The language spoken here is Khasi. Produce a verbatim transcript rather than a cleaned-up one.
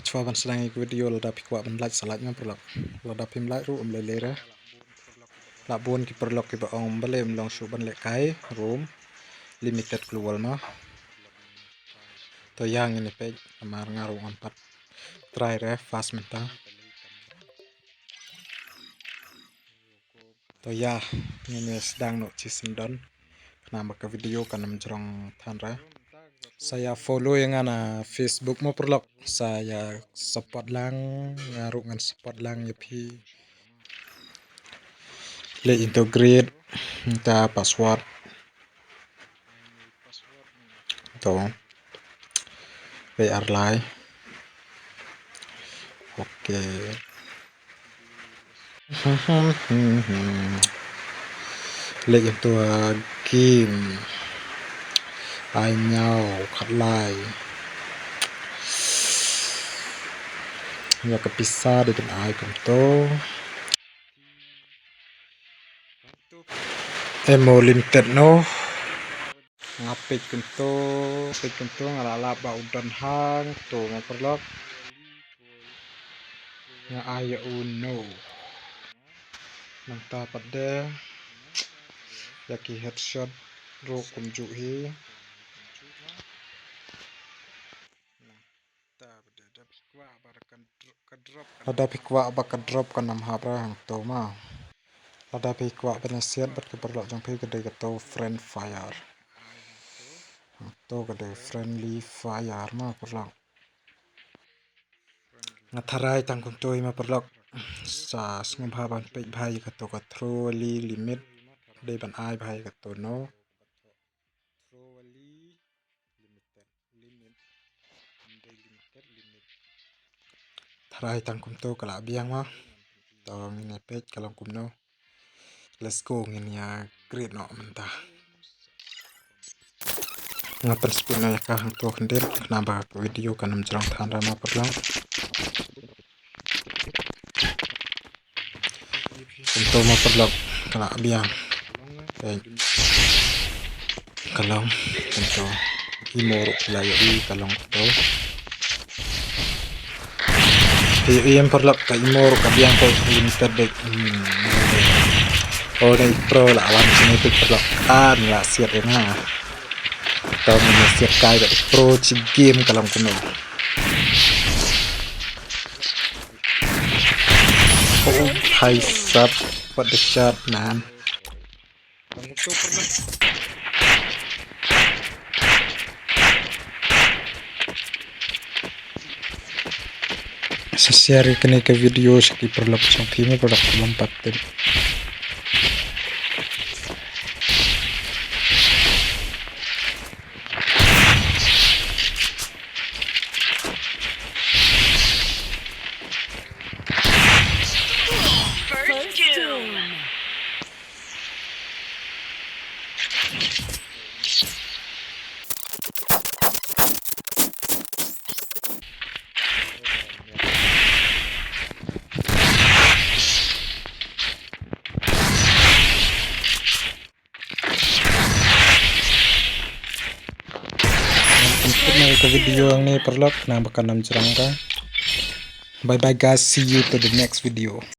Chwa ban sdang ïa ka video, lada phi kwah ban like sa like, ma paralok. Lada phim like ruh ym lei lei re. La bun ki paralok kiba ong balei ym long shuh ban lehkai room limited global ma. To ïa ngin ïa peit namar nga ruh ngam pat try re, first mynta. To ïa ngin ïa sdang noh shisyndon. Khnang ba ka video kan ym jrong than re. Sa ïa follow ïa nga na Facebook, ma paralok. Sa ïa support lang, nga ruh ngan support lang ïa phi. Leit into grid, mynta password. To. Peit ar lai. Okay. Leit into a game. Ai ñiaw khatlai. Ïa ka pisa dei ban ai kumto. Emo limited noh. Nga peit kumto, peit kumto, nga la lap ba u don hangto, ma paralok. Nga ai ïa u noh. Nangta pat de ïa ki headshot ruh kumjuh hi. Lada phi kwah ba ka drop kan ym hap re hangto ma. Lada phi kwah ban ïa siat bad ki paralok jong phi, ka dei kato friend fire. Hangto ka dei friendly fire ma paralok. Nga tharai tang kumto hi, ma paralok. Sa sngewbha ban peit bha ïa kato ka throw ali limit. Dei ban ai bha ïa kato noh. Tharai tang kumto ka la biang ma. To ngin ïa peit ka long kumno. Let's go, ngin ïa create noh mynta. Nga pynspeed noh ïa ka hangto khyndiat khnang ba ka video kan ym jrong than re, ma paralok. Kumto, ma paralok, ka la biang. Peit. Ka long kumto. Emo ruh la ïohi ka long kumto. Peit, ïa paralok, ka emo ruh ka biang, peit, limited bad. Hmm. Oh, dei pro la wan sini, peit, paralok. Ah, la siat ïa nga. To ngin ïa siat kai bad pro shi game ka long kumno. Oh, bhai sahab, what the shot, man. Sa share ïa kane ka video sha ki paralok jong phi, ma paralok, khlem pat tip. First doom. Ngan pynput noh ïa ka video hangne paralok, khnang ba kan ym jrong ka. Bye bye guys, see you to the next video.